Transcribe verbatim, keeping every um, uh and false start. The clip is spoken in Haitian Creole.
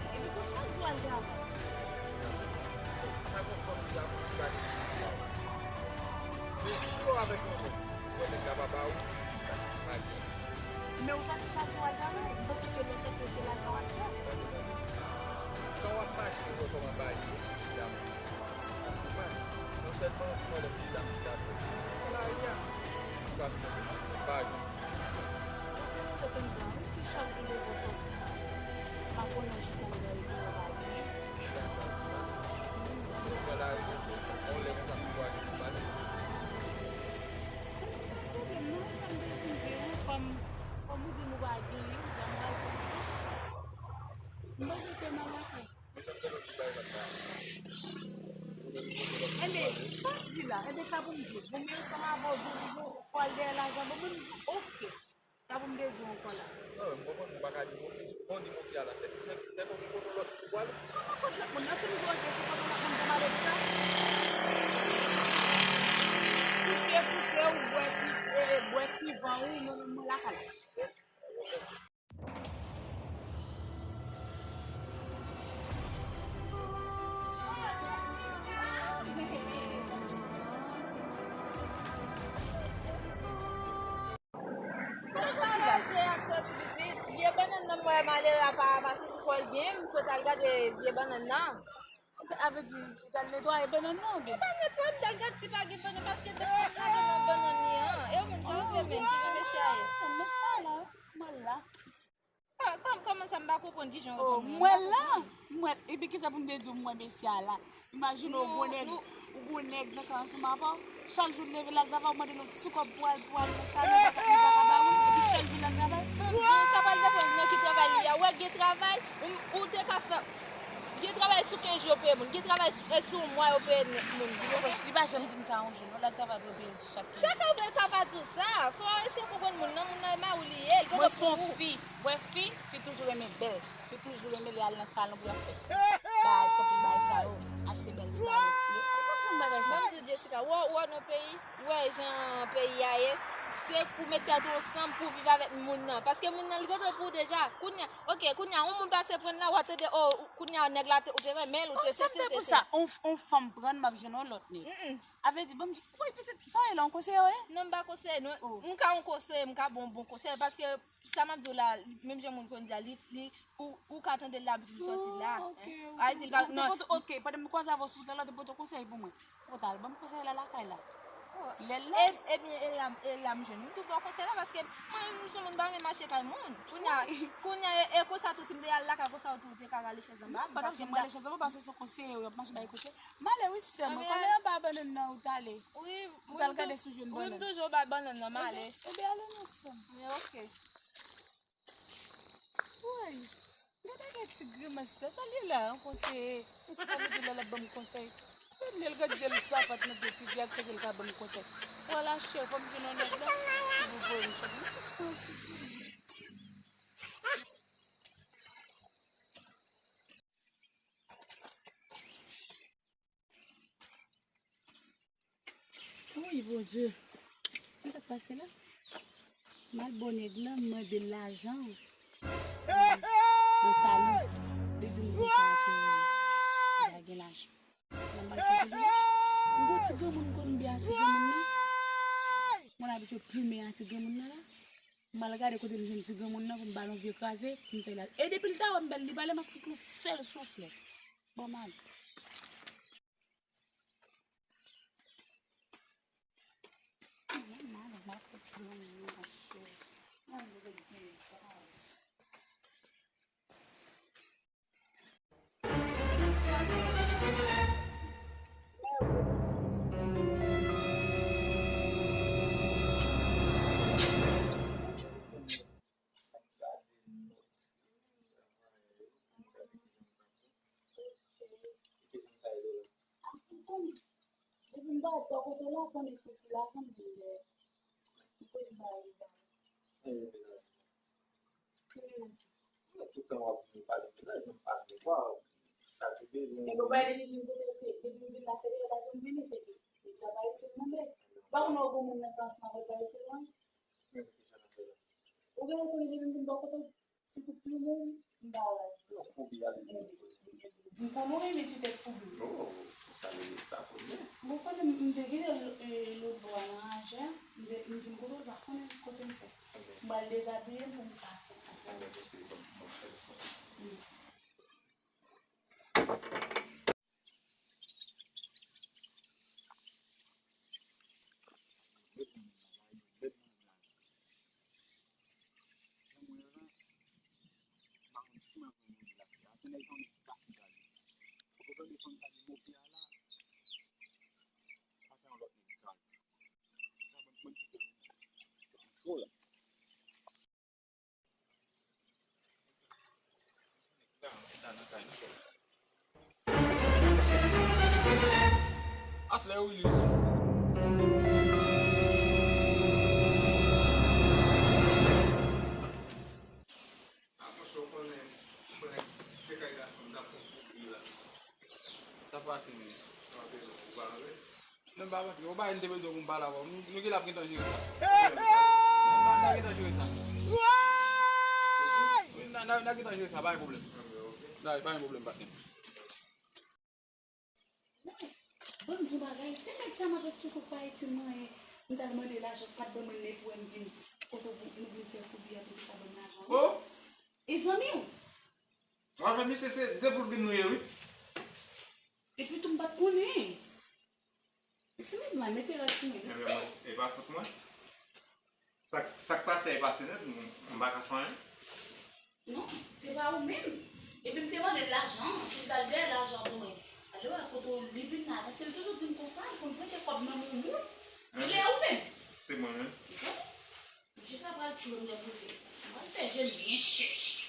Epi pou chak jou al travay. Pa gen fanm ki ap gade sou sa. Men si w avèk yon nèg, ou wè nèg la pa ba ou, se paske li pa gen. Men ou santi chak jou al travay, ou panse ke lè w soti se lajan w ap fè. Kan w ap mache, ou wè kòman bagay yo sou chita. Ou konprann? Non sèlman ou wè lè peyi ap chita, se nan lari a. Ou pa vin nan peyi, pa gen. Sa fè lontan ke m pran, wi, ke chak jou leve w soti. Pa konnen chita nan lari pou yon bagay. Ou pran lari, yon lè konsa pou w achte yon bagay. Pa gen pwoblèm, non, e sa m te vin di w, kòm, kòm ou di nou pa gen, wi, jan m pral di w. M panse ke m al lakay. Enben, sa w di la, enben, sa pou m di w. Bon, men ansanm avè w, di w, di w, ou pral dèyè lajan, bon, mwen, m di w, oke. Sa pou m te di w ankò la? Non, men m konprann, ou pa ka di m, oke, si w konn di m, oke, ala, se, se, se kote, kote lòt ou pral? Kòman kote lòt moun nan? Si m di w, oke, se kote lòt moun pou m ale deja? Kouche, kouche, ou bwè, kouche, bwè, kivan, ou, mwen, mwen, mwen lakay la. Vye bannann nan m wè malere a pa, pa santi kò l byen, m sot al gade vye bannann nan. Sa vle di, ou t al netwaye bannann nan oubyen? M pa netwaye, m t al gade si pa gen bannann, paske bèf pa gen nan bannann li an. E ou menm, sa w vle menm, ki jan mesye a ye? Mesye a la, mwen la. Ah, kòm, kòman sa, m pa konprann kijan w reponn mwen. Oh, mwen la. Mwen, epi kisa pou m te di w, mwen mesye a la? Imajine w gon nèg, ou gon nèg nan kay ansanm avè w. Chak jou l leve l al travay, ou mande l yon ti kòb pou al, pou al nan salon, li pa ka, li pa ka ba ou, epi chak jou l al travay. Ban m di w, sa pral depann nan ki travay li ye. Ou wè gen travay, ou, ou te ka fè, gen travay sou kenz jou yo peye moun, gen travay s-, e sou yon mwa yo peye moun. Li pa janm di m sa yon jou, non, l al travay pou yo peye l chak kenz jou. Sa ka ou pa di w sa, fò w eseye konprann moun nan, moun nan e mari w li ye, l gentan pou ou. Mwen se yon fi, wè fi, fi toujou renmen bèl. Fi toujou renmen li al nan salon pou y ap fè ti bagay, shopping bagay sa yo, achte bèl ti bagay ti yo. Ou konprann bagay sa? Ban m di w, Jessica, ou wè, ou wè nan peyi, ou wè jan peyi a ye, se pou met tèt ou ansanm pou viv avèk moun nan. Paske moun nan, li gentan pou ou deja. Kounye a, oke, kounye a, yon moun pase pran l la, w a tande, oh, kounye a, nèg la, te, ou te renmen l, ou te sesi, ou te sela. Sa m fè pou sa, on, on fanm pran m, m ap jwenn yon lòt nèg. A vle di, ban m di, woy, pitit, sa w ye la, yon konseye w ye? Non, m pa konseye, non. M ka yon konseye, m ka ba w bon konsèy, paske sa m ap di w la, menm jan moun konn di a, li, li, ou, ou ka tande l la, pou l sòti la. A di l pa, non. Oke, pandan m kwaze avè w sou wout la, la, w te pote konsèy pou mwen. Ou t al ban m konsèy la lakay la. Lè l la. E, ebyen, e la, e la m jwenn ou tou ba w konsèy la, paske mwen, m se yon moun pa renmen mache kay moun. Kounye a, kounye a, e, e konsa tou, si m te al lakay konsa, ou tou, ou te ka rale chèz anba m, paske m ta rale chèz anba, paske se yon konseye, w ap mache bay konsèy. M ale wi sè mwen, kòman anba bannann nan ou t ale? Ou t al gade si w jwenn bannann. Wi, m toujou bay bannann nan, m ale. Ebyen, ale non sè m. Oke. Woy, gade gen ti grimas la, sa l ye la, yon konseye. Sa vle di lè l ap ban m konsèy. Lè l gade jèl sapat nan pye tifi a, k panse l ka ban m konsèy. Wala chè, fò m jwenn yon nèg la, ki pou voye m chòk. M pa fè yon ti grimas. Wi, Bondye. Men sa k pase la? M al bò nèg la, m mande l lajan nan salon. Li di m konsa ke li pa gen lajan. Mwen m al fè kounye a. M gon ti granmoun m konn byen a ti granmoun nan. Mwen abitye plimen a ti granmoun nan la. M al gade kote m jwenn ti granmoun nan pou m ba l yon vye kraze, pou m fè l al. E depi l ta wè m bèl, li pale, m ap fout yon sèl souflèt. Bon, m ale. Depi m parèt bò kote w la, konnen se ti lajan m vin dèyè. M konnen bagay yo. Ki mennaj? Tout tan w ap di m pale de mennaj, mwen pa vle vwa w. Sa ki bezwen. E bon, bagay depi m vin kote w, se, depi m vin la, se de lajan m vini, se de, de travay itil mande. Pa konnen w gon moun nan plas nan travay itil mwen. Ou gen konnen depi m vin bò kote w, se pou plim ou, m ba w la. Yon foubi a li. M konnen w renmen ti tèt foubi. Oh, sa vle di sa konnen. Bon, konnen m te kite l, e, lòt bò a nan Ajè, m te, m vin kote w, l pa konnen kote m fè. M pral dezabiye m pou m ka fè sa. Ebyen, se bon, bon, fè l. Aslè wi li. Sa pase menm. Sa pase menm. Ou pa antre? Non, m pa antre. Ou pa, m te bezwen pou m pale avè w. Nou, nou gen l ap gentan jere sa. N a, n a gentan jere sa. Wi, n a, n a, n a gentan jere sa, pa gen pwoblèm. N a, pa gen pwoblèm, patnè. Bon, m di w bagay, se nèg sa m ap esplike w pa itil mwen. M t al mande lajan, pa t ban mwen, l pou m vin kote w, nou vin fè foubi a pou l ka ban m lajan. Oh! E zanmi w. Mwen avè misye se de boul grenn nou ye, wi. Epi tou m pa t konnen. Mesye, men mwen mete rad sou mwen. Ebyen, mwen, e pa fòt mwen. Sa, sa k pase a, e pase nèt, m, m pa ka fè anyen. Non, se pa ou menm. Epi m te mande l lajan, si l t al dèyè lajan pou mwen. Ale wè kote w li vin la, paske l toujou di m konsa, l konn prete kòb nan men yon moun. Men lè ou menm. Se mwen menm. Mesye sa pral tchwe m nan kote. Mwen fè je l byen chèch.